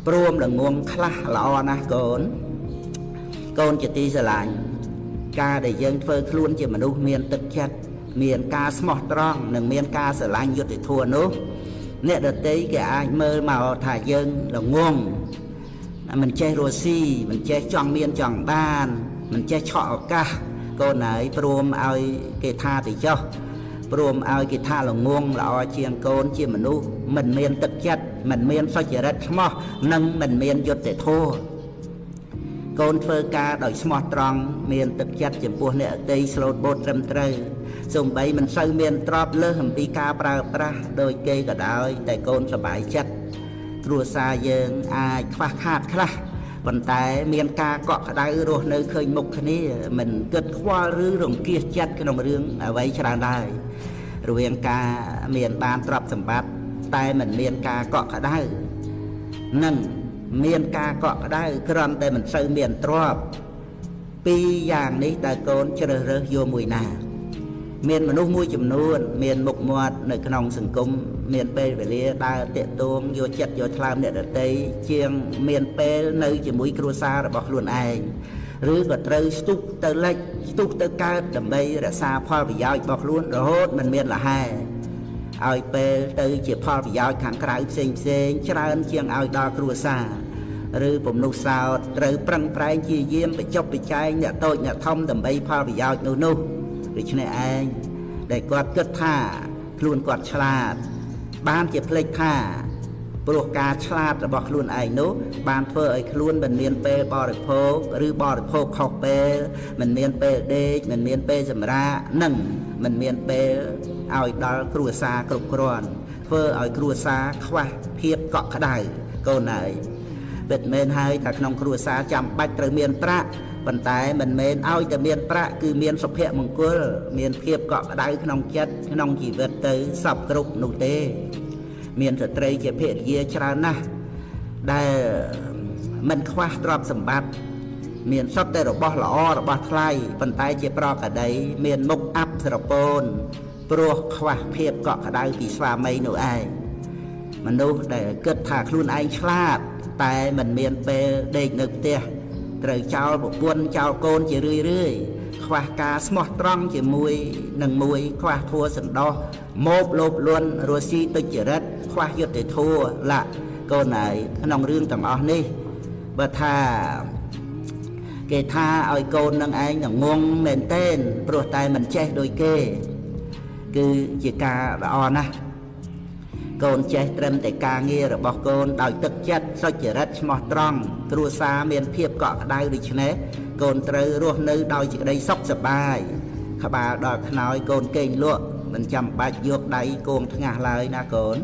ព្រមល្ងងខ្លះល្អណាស់កូនកូនជាទីស្រឡាញ់ការដែលយើងធ្វើខ្លួនជាមនុស្សមានទឹកចិត្តមានការស្មោះត្រង់និងមានការស្រឡាញ់យុត្តិធម៌នោះអ្នកដទៃគេអាចមើលមកថាយើងល្ងងមិនចេះរស់ស៊ីមិនចេះចង់មានចង់បានមិនចេះឆក់ឱកាសកូនហើយព្រមឲ្យគេថាទៅចុះព្រមឲ្យគេថាល្ងងល្អជាងកូនជាមនុស្សមិនមានទឹកចិត្តមិនមានសុចរិតស្មោះនិងមិនមានយុត្តិធម៌កូនធ្វើការដោយស្មោះត្រង់មានទឹកចិត្តចំពោះអ្នកដទៃស្លូតបូតត្រឹមត្រូវសូម្បីមិនសូវមានទ្រព្យលើសអំពីការប្រើប្រាស់ដោយគេក៏ដោយតែកូនសប្បាយចិត្តគ្រួសារយើងអាចខ្វះខាតខ្លះប៉ុន្តែមានការកក់ក្ដៅរស់នៅឃើញមុខគ្នាមិនគិតខ្វល់ឬរង្គៀសចិត្តក្នុងរឿងអ្វីច្រើនឡើយរវាងការមានបានទ្រព្យសម្បត្តិតែមិនមានការកក់ក្ដៅនិងមានការកក់ក្ដៅគ្រាន់តែមិនសូវមានទ្រព្យពីរយ៉ាងនេះតើកូនជ្រើសរើសយកមួយណាមានមនុស្សមួយចំនួនមានមុខមាត់នៅក្នុងសង្គមមានពេលវេលាដើរតាក់ទងយកចិត្តយកថ្លើមអ្នកដទៃជាងមានពេលនៅជាមួយគ្រួសាររបស់ខ្លួនឯងឬក៏ត្រូវស្ទុះទៅលិចស្ទុះទៅកើតដើម្បីរក្សាផលប្រយោជន៍របស់ខ្លួនរហូតមិនមានលហែឲ្យពេលទៅជាផលប្រយោជន៍ខាងក្រៅផ្សេងផ្សេងច្រើនជាងឲ្យដល់គ្រួសារឬពំនុះសោតត្រូវប្រឹងប្រែងជាយាមបញ្ចុះបញ្ចែងអ្នកតូចអ្នកធំដើម្បីផលប្រយោជន៍នោះដូច្នេះឯងដែលគាត់គិតថាខ្លួនគាត់ឆ្លាតបានជាភ្លេចថាព្រោះការឆ្លាតរបស់ខ្លួនឯងនោះបានធ្វើឲ្យខ្លួនមិនមានពេលបរិភោគឬបរិភោគខុសពេលមិនមានពេលដេកមិនមានពេលសម្រាកនិងមិនមានពេលឲ្យដល់គ្រួសារគ្រប់គ្រាន់ធ្វើឲ្យគ្រួសារខ្វះភាពកក់ក្ដៅកូនហើយពិតមែនហើយថាក្នុងគ្រួសារចាំបាច់ត្រូវមានប្រាក់ប៉ុន្តែមិនមែនឲ្យតែមានប្រាក់គឺមានសុភមង្គលមានភាពកក់ក្ដៅក្នុងចិត្តក្នុងជីវិតទៅសពគ្រប់នោះទេមានស្ត្រីជាភរិយាច្រើនណាស់ដែលមិនខ្វះទ្រព្យសម្បត្តិមានសុទ្ធតែរបស់ល្អរបស់ថ្លៃប៉ុន្តែជាប្រកដីមានមុខអាប់ស្រពោនព្រោះខ្វះភាពកក់ក្ដៅពីស្វាមីនោះឯងមនុស្សដែលគិតថាខ្លួនឯងឆ្លាតតែមិនមានពេលដេកនៅផ្ទះត្រូវចោលប្រពន្ធចោលកូនជារឿយរឿយខ្វះការស្មោះត្រង់ជាមួយនឹងមួយខ្វះធัวសន្តោសមោបលោភលន់រស់ស៊ីទុច្ចរិតខ្វះយុត្តិធម៌ឡាកូនហើយក្នុងរឿងទាំងអស់នេះបើថាគេថាឲ្យកូននឹងឯងងងមែនទែនព្រោះតែមិនចេះដូចគេគឺជាការល្អណាស់កូនចេះត្រឹមតែការងាររបស់កូនដោយទឹកចិត្តសុចរិតស្មោះត្រង់គ្រួសារមានភាពកក់ក្ដៅដូច្នេះកូនត្រូវរស់នៅដោយសេចក្តីសុខសប្បាយក្បាលដល់ខ្នើយកូនគេងលក់មិនចាំបាច់យកដៃគងថ្ងាសឡើយណាកូន